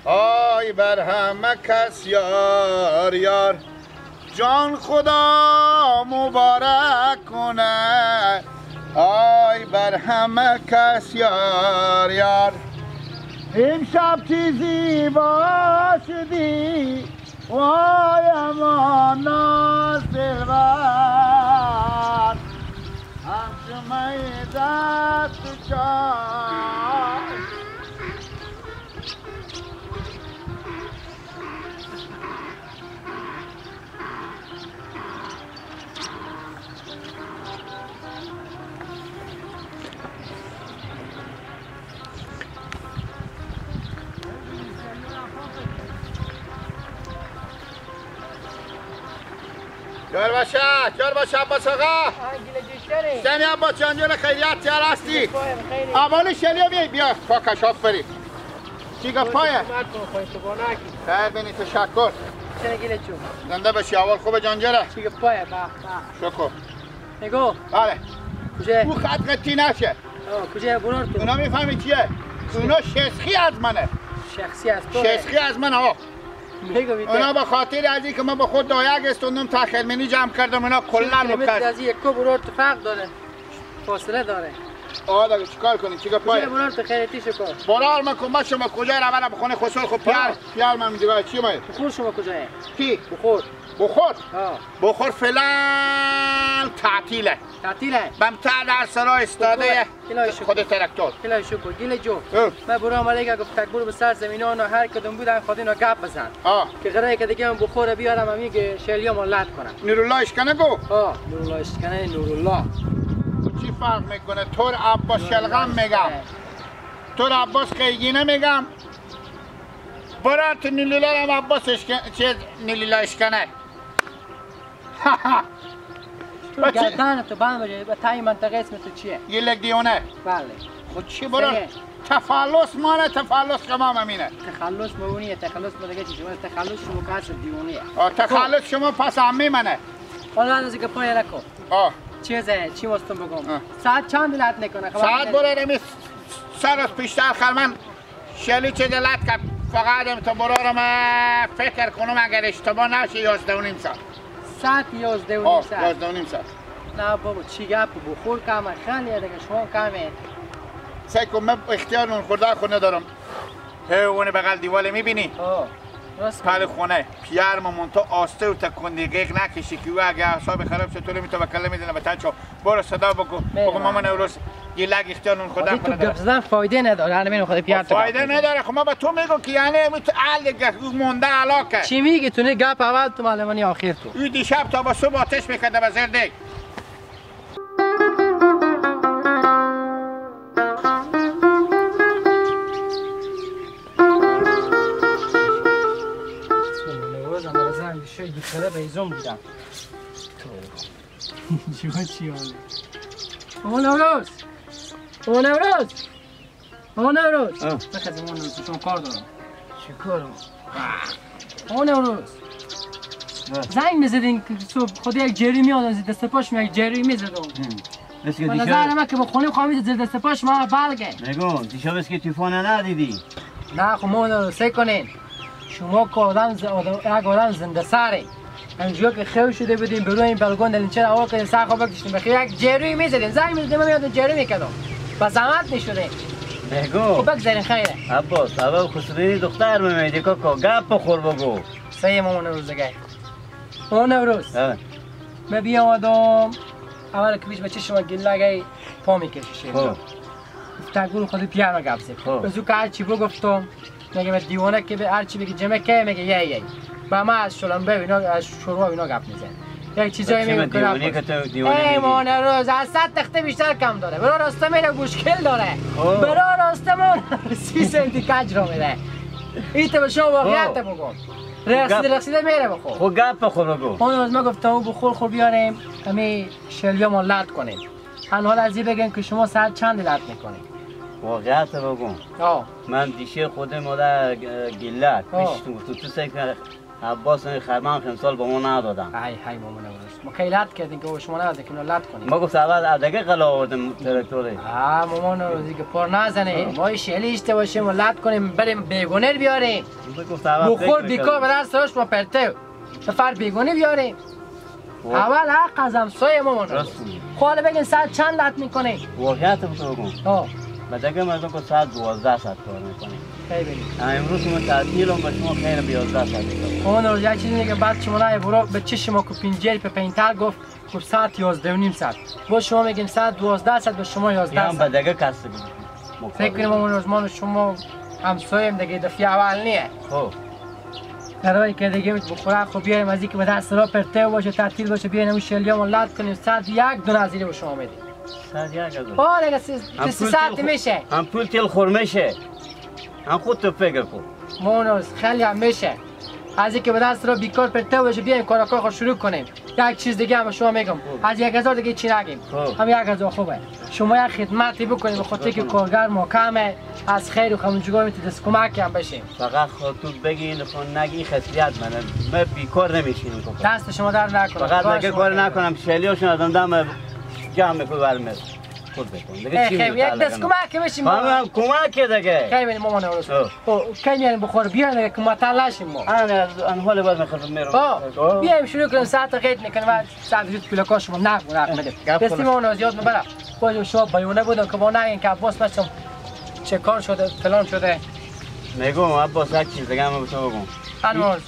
آی بر همه کس یار یار جان خدا مبارک کنه آی بر همه کس یار یار امشب چیزی با شدی وای امان ناز دلبر همچو می دست چای جار باشه، جار باشه عباس آقا. سنی عباس جان جان خیریت چه هستی؟ اول شلیا بیای بیا پاکش آفرین. چی گفت پایه؟ خیر بینی تشکر. زنده باشی اول خوبه جان جره. چی گفت پایه؟ به به. شکر. نگو. بله. کجا؟ او خط قطی نشه. کجا برار تو؟ اونا میفهمی چیه؟ اونا شسخی از منه. شخصی از تو. شسخی از منه ها. اونا به خاطر از اینکه من به خود دایگ استوندم تا خرمنی جمع کردم اونا کلا رو کرد. از یک کو برار تو فرق داره. فاصله داره. آه دیگه چیکار کنیم؟ چیکار پای؟ برار تو خیریتی شکر. برار من کم شما کجا رونم خونه خسرو خب پیار پیار من دیگه چی مای؟ بخور شما کجاه؟ کی؟ بخور. بخور؟ بخور فلان تعطیله. تعطیله. بم تا در سرای استاده خود تراکتور. الهی شکر گیل جو. من برو آمده که گفت برو به سر زمینان و هر کدوم بودن خود اینا گپ بزن. که قراره که دیگه من بخور بیارم هم میگه شلیا مالت کنم. نورالله اشکنه گو. نورالله اشکنه نورالله. چی فرق میکنه؟ تور عباس شلغم میگم. تور عباس قیگینه میگم. برو تو نیلیلا هم عباس اشکنه چیز نیلیلا اشکنه. تو گردن تو بند بجای به تای منطقه اسم تو چیه؟ یه دیونه. بله. خود چی برو؟ تفلس مانه تفلس کمام امینه. تخلص مونیه تخلص ما دیگه چیزی ولی تخلص شما کس دیونه. تخلص شما پس عمی منه. حالا اندازه که پای نکن. چیزه چی واسطم بگم؟ ساعت چند لط نکنه؟ ساعت برو رمی سر از پیشتر خرمن شلی چه لط کرد فقط تو برو رو من فکر کنم اگر اشتباه نشه 11:30 ساعت. ساعت 11:30 ساعت. 11:30 ساعت. نه بابا چی گپ بخور کمه خیلی دیگه شما کمه. سعی کن من اختیار نون خورده خود ندارم. هی بغل دیوال میبینی؟ پل خونه پیار مون تو آسته و تکون دقیق نکشی که او اگه اعصاب خراب شد تو نمیتو بکله میزنه به تچو برو صدا بکن بگو مامان نوروز یه لگ اختیار نون خورده تو گپ زدن فایده نداره الان خود پیار تو فایده نداره. خب ما به تو میگم که یعنی تو ال مونده علاکه چی میگی تو؟ نه گپ اول تو مال منی آخر تو. او دیشب تا با صبح آتش میکرده به زیر دیگ. خدا بیزون بودم تو چی چی آنه آقا نوروز آقا نوروز آقا نوروز بخزیم آقا نوروز شما کار دارم. چی کارم؟ آقا نوروز زنگ میزدین که صبح خود یک جری میاد از دست پاش یک جری میزدم. مثل که نظر من که با خونه خواهم زیر دست پاش ما بلگه. نگو دیشب که طوفان ندیدی؟ نه خب ما نوروز سعی کنین شما که آدم یک آدم زنده سره اینجا که خیلی شده بودیم برو این بلگون دلین چرا اول که سر خواب بکشیم بخیر یک جری میزدیم زنگ میزدیم من میادم جری میکردم با زحمت میشده. بگو خب بگذارین خیره عباس اول خسروی دختر میمیدی کاکا گپ بخور بگو. سه مامان روز دیگه مامان نوروز من بیامدم اول که پیش بچه شما گلگه پا میکشیشه تگول خود پیانو گپ زد بزو که هرچی بگفتم میگه به دیوانه که به هرچی بگه جمع که میگه یه یه با ما از شلمبه اینا از شوروا اینا گپ میزنه یک چیزایی میگه دیوانه که تو دیوانه ای مامان روز از 100 تخته بیشتر کم داره برا راسته میره مشکل داره برا راسته مون 30 سانتی کج رو میره. این تو به شما واقعیت بگم. رقصیده میره بخور. خب گپ بخور بگو. اون روز ما گفتم او بخور خور بیاریم همی شلیا ما لط کنیم. حالا از این بگن که شما ساعت چند لط میکنید؟ واقعیت بگم. من دیشه خود مادر گلت پیشتون گفتم تو سعی عباس خرمان خمسال با ما ندادن. ای های مامان نوروز. ما کی لط کردیم که شما ندادین که لط کنیم. ما گفت اول ادگه قلا آوردیم تراکتوری. مامان نوروزی که پر نزنه. ما شلی اشته باشیم و لط کنیم بریم بیگونه بیاریم. گفت اول بخور بیکار به دست راش ما پرته. سفر بیگونه بیاریم. اول حق از همسایه مامان نوروز. خب حالا بگین ساعت چند لط میکنه؟ واقعیت بگم. بعد مردم که ساعت 12 ساعت کار میکنیم. خیلی. امروز ما تعطیلم با شما خیر به 11 ساعت میکنیم. اون روز یک چیزی میگه بعد شما نه برو به چشم ما که پنجره په پینتر گفت خب ساعت 11:30 ساعت. با شما میگیم ساعت 12 ساعت به شما 11 ساعت. به دیگه کس بگیم. فکر کنیم اون روز ما شما همسایه‌ایم دیگه دفعه اول نیه. خب. برای که دیگه بخوره خب بیایم از اینکه به دست را پرته باشه تعطیل باشه بیایم اون شلیامون لط کنیم ساعت 1 دو نظیره به شما میدیم. ساعت 1 از آره دیگه 3 ساعت میشه. هم پول تل خور میشه. هم خود تو فکر کن. مونوس خیلی هم میشه. از اینکه به دست را بیکار پرته باشه بیایم کاراکار خود شروع کنیم. یک چیز دیگه هم شما میگم. از 1000 دیگه چی نگیم. هم 1000 خوبه. شما یک خدمتی بکنیم به خاطر که کارگر ما کمه از خیر و خمونجگار میتونید دست کمک هم بشیم. فقط خودتون بگین خون نگی خصلیت منه. من بیکار نمیشینم. دست شما در نکنه. فقط نگه کار نکنم شلیاشون ازم دم جمع میکنه برمیاد. خود بکن دیگه چی میگه یک دست کمک میشیم هم کمک دیگه خیلی ببین مامان نوروز خب کی میاریم بخور بیاین دیگه که معطل نشیم ما انا حال باز میخوام میرم بیایم شروع کنیم ساعت قید میکنیم و ساعت زود پلاکا شما نقد میدیم دستی مامان نوروز یاد میبره باز شما بیونه بودم که با نگین که عباس بچم چه کار شده فلان شده میگم عباس یک چیز دیگه هم به تو بگم انوز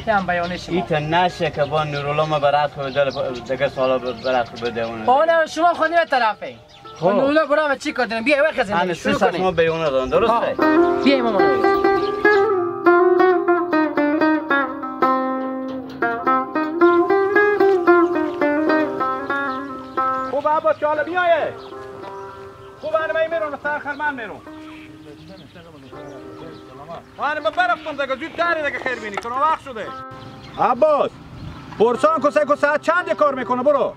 هم بیانه شما ایت نشه که با نورولا ما برات خود دیگه سالا برات خود بده اون شما خودی به طرفه خب نورولا برام چی کار داریم بیا وقت زندگی شروع کنیم شما بیانه دارن درسته بیا مامان خوب عباس که حالا بیایه خوب انا من میرم سر خرمن میرم من برفتم دیگه زود داری دیگه خیر بینی کنم وقت شده عباس پرسان کو سه کو ساعت چند کار میکنه برو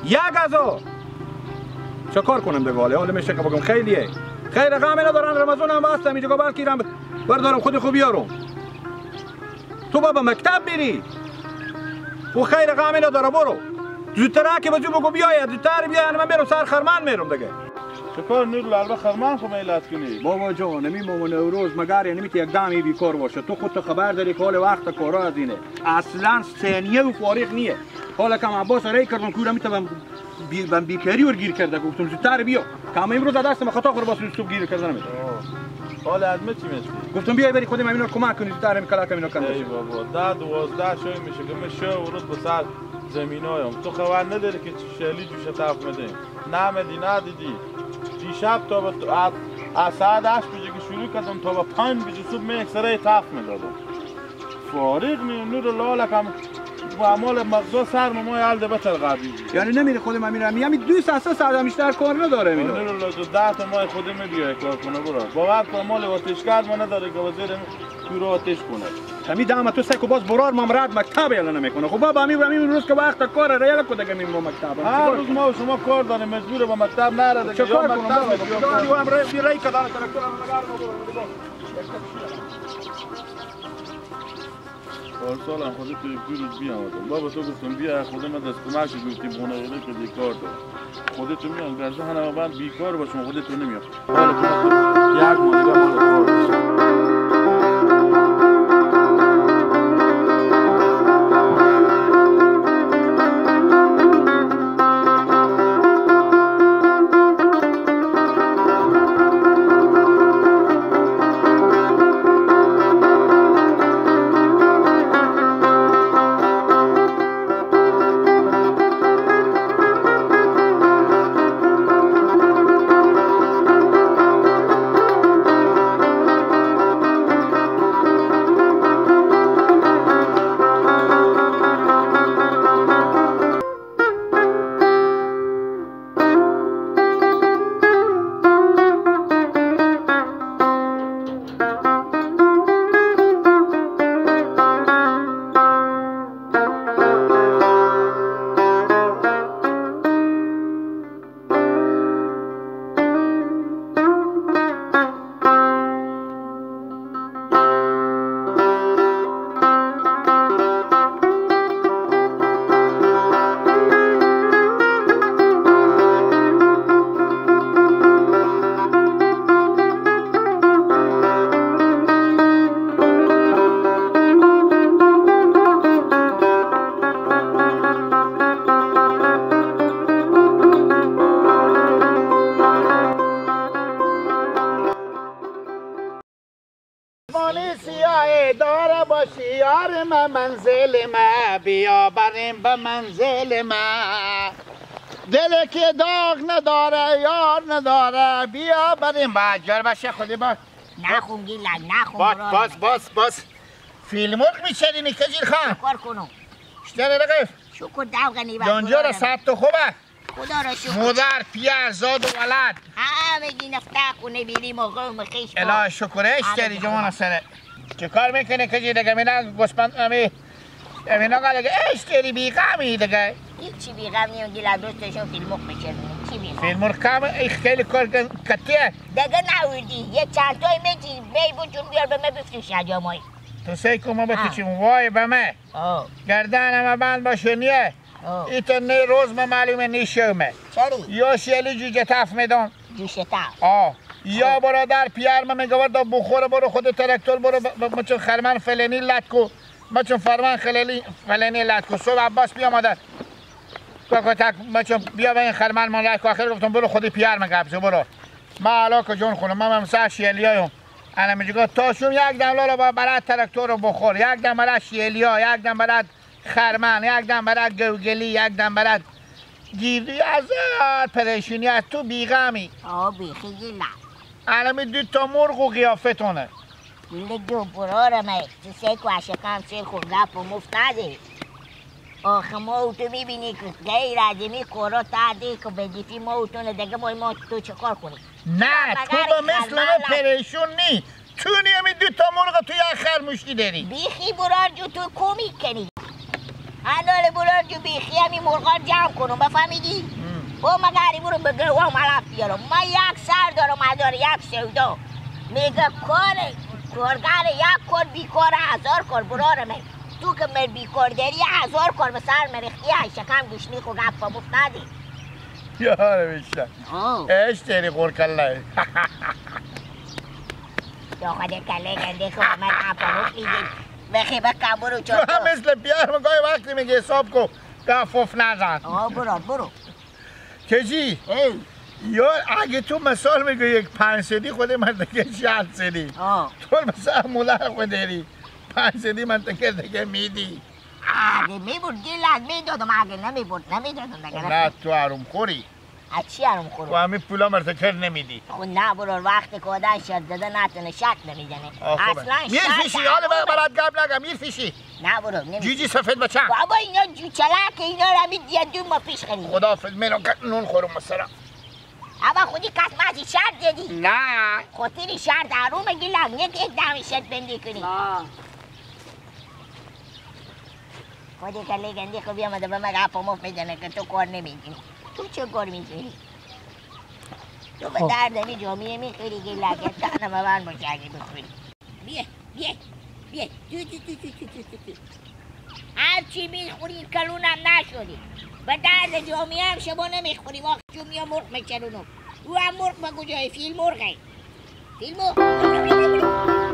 1000 چه کار کنم دیگه حالا میشه که بگم خیلیه خیر غم ندارن رمضان هم هستم اینجا بلکه رم بردارم خود خوب بیارم تو بابا مکتب میری و خیر غم نداره برو زودتر که بزو بگو بیاید زودتر بیاید من میرم سر خرمن میرم دیگه چکار نور لالبه خرمان خو میلاد کنی بابا جان نمی مامان نوروز مگر یعنی که یک دمی بیکار باشه تو خودت خبر داری که حال وقت کارا از اینه اصلا ثانیه و فارغ نیه حالا کم عباس ری کردم کوره میتونم بم بیکاری ور گیر کرده گفتم زودتر بیا کم امروز دست ما خطا خور باز صبح گیر کردن نمیده حالا ادمه چی میشه گفتم بیا بری خودم اینا کمک کنی زودتر می کلاک اینا کنم ای بابا 10 12 شوی میشه که من شو روز به سر زمینایم تو خبر نداری که شلی جوش تاف میده نمیدی ندیدی دیشب تا به از ساعت 8 بجه که شروع کردم تا به 5 بجه صبح من یک سره تاف میدادم فارغ می نور لالکم با اعمال مغزا سر ما یالده بتر قبلی یعنی نمیره خودم میرم میام 2 ساعت 3 ساعت بیشتر کار نداره اینو نور لاله 10 تا ماه خودم بیای کار کنه برو باور کن مال آتش کرد ما نداره که وزیر تو رو آتش کنه همی دام تو سکو باز برار ممرد مکتب یالا نمیکنه خب بابا همین روز که وقت کار ریال کو دیگه میم مکتب هر روز ما و شما کار داریم مجبور با مکتب نره دیگه یا مکتب یا هم ری کدان تراکتور پارسال هم خودت تو یک روز بیامدم بابا تو گفتم بیا خودم از کمک گفتی بونه که بیکار دارم خودتو میام گرچه همه من بیکار باشم خودتو نمیام حالا یک ماه دیگه مال کار باشم. چشم سیاه داره باشی یار من منزل ما بیا بریم به منزل ما دل که داغ نداره یار نداره بیا بریم با جر باشه خودی با نخون گیلک نخون باز باز باز فیلمورک میچرینی کجیر خان کار کنم شتر رقیف شکر دوغنی جانجا را ساعت تو خوبه خدا را شکر مادر پیر زاد و ولد همگی نفته خونه بیریم و قوم خیش الهی شکرش داری جوان سره چه کار میکنی کجی دیگه میرن گوسپند امینا قال دیگه اش داری بیغمی دیگه هیچی بیغم نیم گیلک دوستشون فیلموک میچرینیم چی بیغم فیلمورک کم خیلی کار کتیه دیگه نوردی یه چند تای میجی می بجون بیار به من بفروش اجامایی تو سی کن ما بتوچیم وای به من گردن ما بند باشه نیه ایتا نه روز ما معلومه نیشومه چری؟ یا شیلی جوجه تف میدم جوجه تف یا برادر پیر من میگه وردا بخوره برو خود ترکتور برو ما چون خرمن فلانی لط کو ما چون فرمان فلانی لط کو صبح عباس بیا مادر کاکا تک ما چون بیا به این خرمن من لط کو آخر گفتم برو خود پیر من قبضه برو ما علاقه جون خونم من سر شیلیایم انا میگه تا شون یک دم لالا با برات تراکتور رو بخور یک دم برات شیلیا یک دم برات خرمن یک دم برات گوگلی یک دم برات گیری از پریشونی از تو بیغمی بیخی گیلم الان می دو تا مرغ و قیافتونه گیل دو برارمه تو سه کو عشقم سه خون گپ و مفت نده آخه ما او تو میبینی که غیر ادمی کارا تردی که بدیفی ما او تو دیگه ما تو چه کار کنی؟ نه تو با مثل ما پریشون نی تو نیمی دو تا مرغ تو یک خرموشی داری بیخی برار جو تو کو میکنی هنال برار جو بیخی همی مرغا جمع کنم بفهمیدی؟ او مگری برو به گروه ملف بیارم من یک سر دارم هزار یک سودا میگه کار کارگر یک کار بیکار هزار کار برارمه تو که مر بیکار داری هزار کار به سر مرختی شکم گوشنی خو گپ مفت ندی یاره بیشتر اش داری قرکله یا خود کله گنده خو من گپ مفت میگی بخی بکن برو چون تو هم مثل پیار گاهی وقتی میگه حساب کو گپ نزن برو برو کجی؟ یار اگه تو مثال میگه یک 5 سدی خود من دیگه 60 سدی تو مثلا مولر خود داری 5 سدی من دیگه میدی اگه میبرد گیلک میدادم اگه نمیبرد نمیدادم دیگه نه تو حروم خوری از چی حروم خوری؟ تو همین پولا مرتکر نمیدی خب نه برو وقتی که آدم شرط زده نتونه شرط نمیزنه اصلا میرفیشی حالا برات گپ نگم میرفیشی نه برو نمیفیشی جوجی سفید بچم بابا اینا جوچلک اینا رو می دو ما پیش خرید خداحافظ منو نون خورم مثلا اما خودی کس مازی شرط زدی نه خاطر شرط حرومه گیلک یک دم شرط بندی کنی خودی کله گندی خو بیامده به من گپ و مفت میزنه که تو کار نمیکنی تو چه کار میکنی؟ تو به درد می جامعه میخوری که لگت تنم من باشه اگه بخوری بیا بیا بیا تو تو تو تو تو تو تو هرچی میخوری کلونم نشدی به درد جامعه هم شما نمیخوری واقع جمعه مرغ میچرونم او هم مرغ به کجای فیل مرغه فیل مرغ.